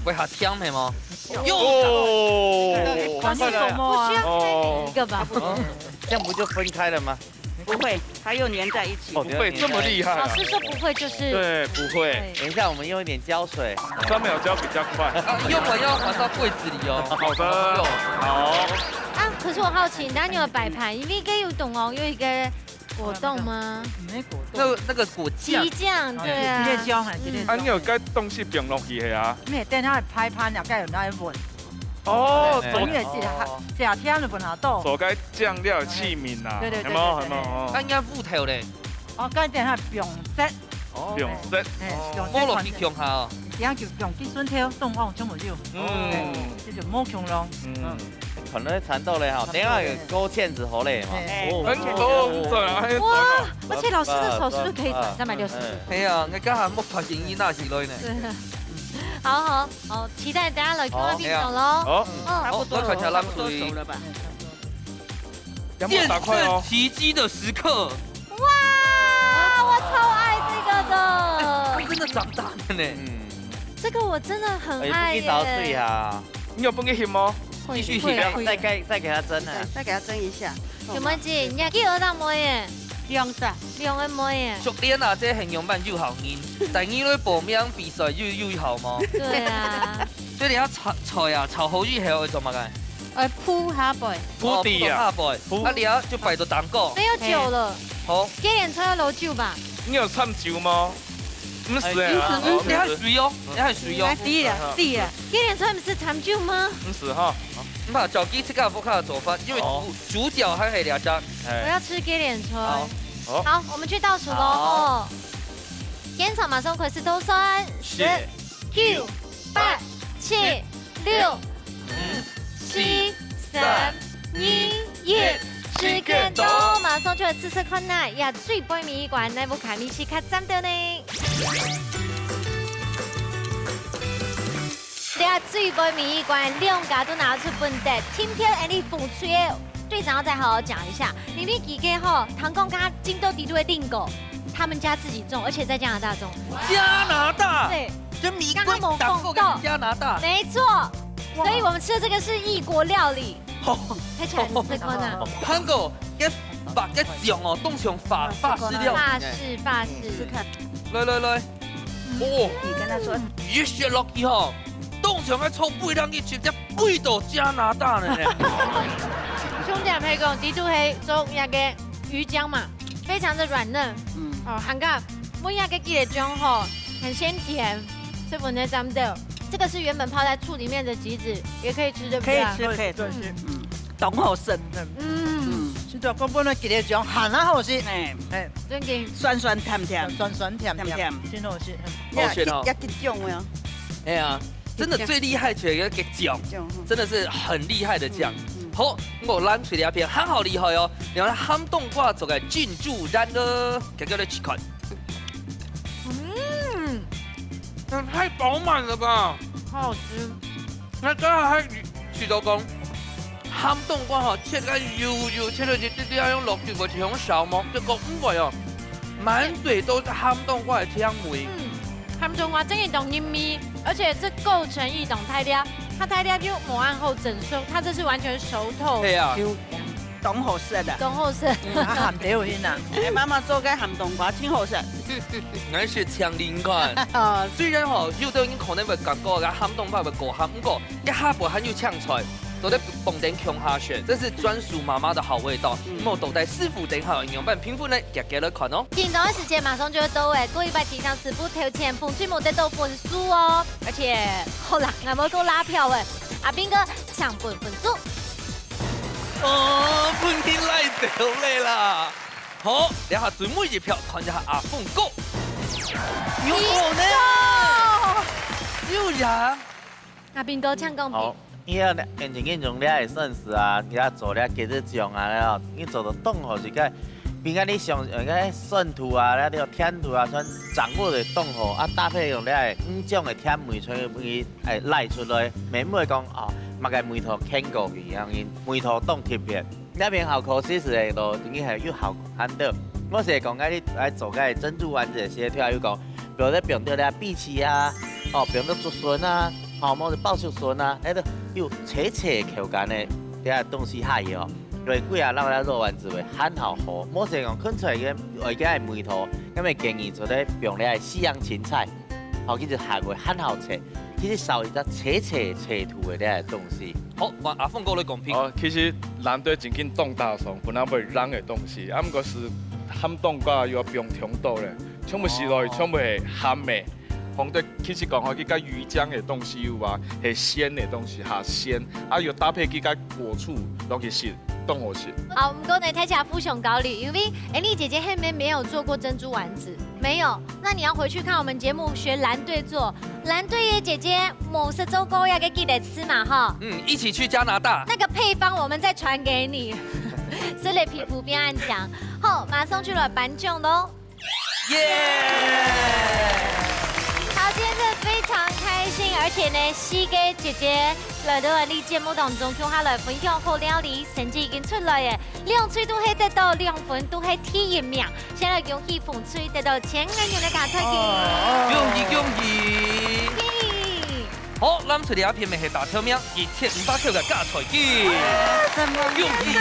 會較甜係嗎？哦。有。哦，看起來。不需要開一個吧？哦。這樣不就分開了嗎？不會，它又黏在一起。哦，不會，這麼厲害啊。老師說不會就是對，不會。對。等一下，我們用一點膠水。三秒膠比較快。啊，用完要放到櫃子裡哦。好的。好。啊，可是我好奇，你等下有擺盤，因為這有凍哦，有一個果冻嗎？毋係果凍。那，那個果醬。激醬，對啊。一个醬啊，一个醬。啊，你有該東西放落去个啊？你等下拍盤，然後該有那一份。哦，哎，做，你也是哈，哦。食甜就分佢倒。做該醬料器皿啊，對，對，對，係無？對，對，係無？哦。啊，人家芋頭咧？哦，該等下放色。哦。放色。哎，哦。放色無落去共下哦。這樣就放雞筍頭，凍哦，全部有。嗯。哎，這就無共咯。嗯。嗯。 可能會摻到咧吼，等一下有勾芡子好咧吼。哎，哦，很多，很準啊，很準啊。哇，而且老師的手是不是可以轉三百六十度？哎。哎呀，你剛才莫拍緊一那起來呢。對。好，好，好，期待等下來看到變動咯。好。哦，好，差不多，好，那看起來差不多熟了吧？要莫打快哦。見證奇蹟的時刻。哇，我超愛這個的。哎，它真的長大了呢。嗯。這個我真的很愛耶。哎，不去找水啊。 你有分佢翕無？會，繼續翕。會，會。再給，再給它蒸啊。對，再給它蒸一下。有沒有姐，你還記得那妹耶？兩隻。兩个妹耶。熟練啊，這係仰般有效人。第二類報名比賽又，又好無？對啊。所以你愛炒，炒啊，炒好以後愛做麼个？呃，鋪下背。鋪底啊。哦，鋪下背。鋪。啊，你啊，就擺到當高。沒有酒了。好。雞年菜要落酒吧？你有摻酒嗎？ 毋使啊，哎，毋使，毋使。你還水哦，你還水哦。來，第一個，第一個。雞年菜毋使摻酒嗎？毋使哈。你把找雞翅蓋福卡的做法，因為主，哦。主角還係這隻。哎。我要吃雞年菜。好。好。好，我們去倒數咯。好。哦。現場馬上開始倒算，十、十、九、八、七、六、五、四、三、二、一，時間到，馬上就來試試看啦，這最背尾一關，哪部卡米西較讚的呢？這最背尾一關，兩家都拿出本的，聽天and風吹的隊長要再好好講一下，因為佢个吼，糖貢柑進到底都會訂購，他們家自己種，而且在加拿大種。加拿大？對。 就美國、剛剛沒講到。加拿大。沒錯，所以我們吃的這個是異國料理，哦。看起來很吃虧呢。韓國个法个醬哦，當像法，法式料理呢。法式，法式。試試看。來，來，來。嗯。哦。你跟他說。一食落去吼，當像个臭味，讓你直接飛到加拿大了呢。兄弟，我跟你講，這都係做那個魚漿嘛。 非常的軟嫩。嗯。哦，還有，每一個雞个醬吼，很鮮甜，十分的讚到。這個是原本泡在醋裡面的橘子，也可以吃，對不對？可以吃，可以吃。嗯。嗯。當好食。嗯。嗯。是的，講本來雞个醬還好食。哎。哎。真的。酸酸甜甜。酸酸甜甜，甜甜。真好食。嗯。好食哦。也，也，也，也，哎呀。 真的最厲害就係該个醬，醬，嗯。真的是很厲害的醬。嗯，嗯。好，𠊎摎你這片還好厲害哦，你看鹹冬瓜做个珍珠蛋糕，給各位試看。嗯。也太飽滿了吧！好好吃。那剛才還吃到講，鹹冬瓜吼，切个幼幼，切落去，直接愛用落去，或者用燒麼？結果毋會哦，滿嘴都是鹹冬瓜的甜味。嗯。 鹹冬瓜真个當入味，而且這夠誠意當大粒，佢大粒又無恁好蒸熟，佢這是完全熟透。係啊。就當好食啊。當好食。嗯，啊，鹹得有癮啊。哎，媽媽做个鹹冬瓜真好食。𠊎係強烈推薦。哦。雖然吼，有兜人可能會感覺該鹹冬瓜會過鹹，毋過該下背還有青菜，做得放等共下食，這是專屬媽媽的好味道。嗯。那麼到底師傅等下仰般評分呢？ 遽遽來看哦。緊張个時間馬上就會到欸，過一擺提醒師傅頭前紅隊無得到分數哦。而且，好啦，𠊎無夠拉票欸，阿斌哥請分分數。哦，分佢拉走了啦。好，這下最尾一票，看一下阿峰哥。有可能。有呀。 阿斌哥，請講。好，因為呢，眼前眼中這个算是啊，佢做這个雞汁醬啊，了，你做到當好食个，比較你想，呃，該酸度啊，了，這个甜度啊，全掌握得當好，啊，搭配用這个五種个甜味，所以佢，哎，拉出來，免會講，哦，麼个味道牽過去，然後佢味道當特別。 這片效果其實个咯，真个係有效果看到。𠊎係講，該你來做該珍珠丸子个時，聽有講，比如說放到這荸薺啊，哦，放到竹筍啊，哦，無就爆竹筍啊，該都有脆脆口感个這東西下去哦。所以歸下讓這肉丸子會還好好，無係講看出來个，呃，該味道，該麼建議做得放這西洋芹菜。 好，其實下回還好食，其實少一隻脆脆脆度个這个東西。好，換阿峰哥來公平。哦，其實藍隊正經當打爽，本來會冷个東西，啊，毋過係鹹冬瓜又愛放當多咧，全部食落去，哦。全部係鹹个。紅豆其實講吼，佢个魚漿个東西有啊，係鮮个東西哈，鮮，啊，又搭配佢个果醋落去食，當好食。好，毋過呢，大家互相交流，因為Annie姐姐後面沒有做過珍珠丸子，沒有。那你要回去看我們節目，學藍隊做。藍隊个姐姐，無食做過，愛記得食嘛吼。嗯，一起去加拿大。那個配方我們再傳給你。所以皮膚變恁強。好，馬上就來頒獎咯。 耶！好，今天真的非常開心，而且呢，四個姐姐來到𫣆俚節目當中，共下來分享好料理，成績已經出來了，兩隊都係得到兩分，都係第一名。先來恭喜紅隊得到千個銀个加菜金。哦。恭喜恭喜！耶！好，藍隊這片乜係打頭名，一千五百塊个加菜金。承蒙你，恭喜！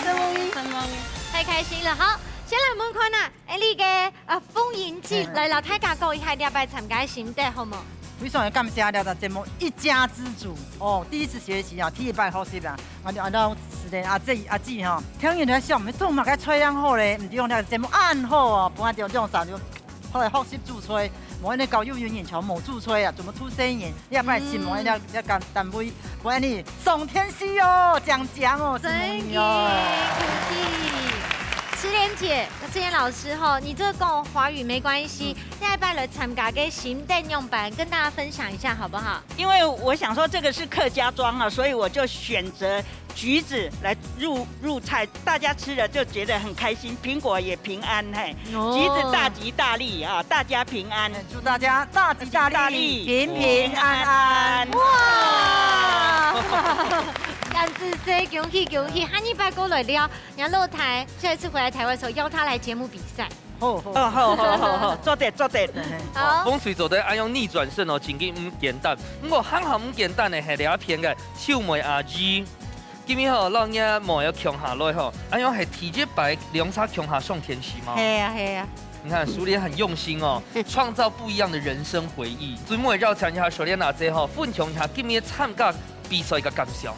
承蒙你，承蒙你。太開心了，好，先來問看啊， 𫣆俚个，呃，鳳英姐，來摎大家講一下這擺參加个心得，好無？非常个感謝這隻節目一家之煮哦，第一次學習啊，第一擺學習啊，啊，啊，到時間阿姊阿姊吼，聽人在想，你做麼个菜恁好咧？毋知用這個節目恁好哦，分𠊎兜兩儕就後來學習煮菜，無恁呢教幼兒園就無煮菜啊，怎麼出聲音？ 你也不然心無，嗯。你也，你也敢單位，不然你上電視哦，講講哦，真个，是無哦？恭喜！池蓮姐、志燕老師吼，你這個講華語沒關係，嗯。下一擺來參加个心得樣般，跟大家分享一下好不好？因為我想說這個是客家庄啊，所以我就選擇橘子來入，入菜，大家吃了就覺得很開心，蘋果也平安，嘿。哦。橘子大吉大利啊，大家平安。祝大家大吉大利，大吉大利，平平安安。哇！感謝，恭喜恭喜！下禮拜過來尞，你老弟下一次回來台灣的時候，邀他來節目比賽。好，好。哦，好，好，好，好，做得，做得。好。風水做得愛用逆轉勝哦，真个毋簡單。毋過，還較毋簡單个係這片个秀美阿姨。 今日吼，摎若妹仔共下來吼，恁樣係第一擺兩儕共下上電視嗎？係啊，係啊。你看，淑蓮很用心哦，創造不一樣的人生回憶。最尾邀請一下淑蓮阿姊吼，分享一下今日參加比賽个感想。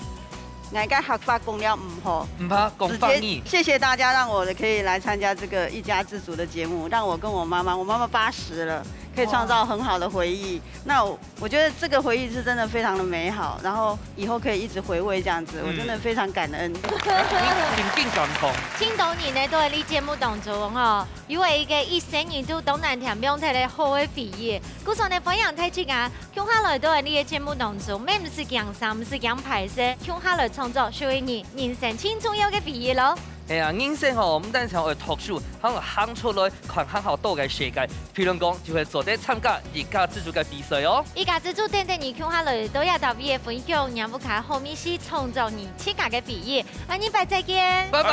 𠊎个客話講了毋好，毋怕，講法語。直接謝謝大家讓我可以來參加這個一家之煮的節目，讓我跟我媽媽，我媽媽八十了，可以創造很好的回憶。那我 我覺得這個回憶是真的非常的美好，然後以後可以一直回味這樣子，嗯。我真的非常感恩。真，真感動。盡多人呢，都在這節目當中哦，有一個一生人都當難聽，毋用提來好个回憶。故所呢，歡迎大家，共下來到這個節目當中，乜毋使驚生，毋使驚敗勢，共下來創造屬於你人生盡重要个回憶咯。 係啊，人生吼，毋單淨愛讀書，還愛行出來，看較較多个世界。譬如講，就會做得參加一家之煮个比賽哦。一家之煮等等你共下來，都愛搭配分享，讓屋下好味緒創造你自家个回憶。下禮拜再見。拜拜。